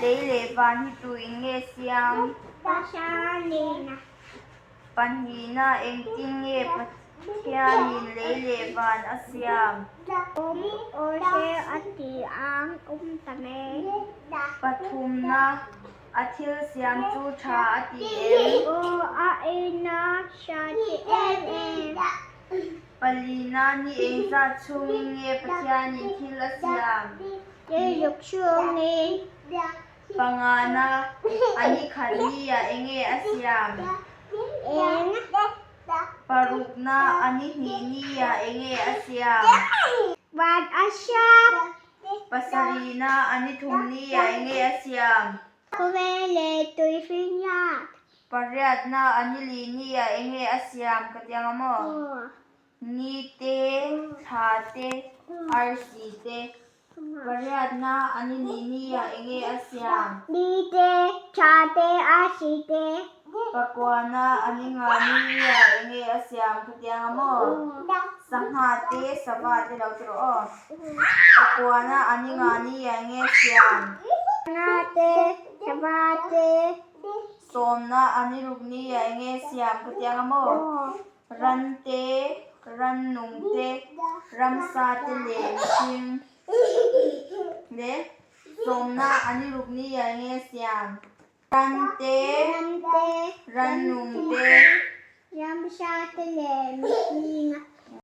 Lei leh van hi tu in nge siam? Pathianin. Pahnihna, Engtin nge Pathianin lei leh van a siam? Awm aw se a ti ang awm ta mai. Pathumna, A thil siam chu tha a ti em? Aw a eina hria ti em em. Palina, Ni engzat chhungin nge Pathianin thil a siam? Rilruk chhungin. Pangana, A ni khat nia enge a siam? Eng. Parukna, A ni hnih nia enge a siam? Van a siam. Pasarihna, A ni thum nia enge a siam? Khawvel leh tuifinriat. Pariatna, A ni li nia enge a siam? Ka ti ang a maw? Ni te, thla te, arsi te. Pariatna a ni ni nia enge a siam? Ni te, tha te, arsi te. Pakuana a ni nga ni nia enge a siam khatiang a maw? Sangha te, sava te lo ti rawh aw. Pakuana a ni nga nia enge a siam? Sangha te, sava te. Sawmna a ni ruk nia enge a siam khatiang a maw? Ran te, rannung te, ramsa te leh mihring leh sawmna an i ruk ni a enge siam? Ran te, rannung te, ramsa te leh mihring.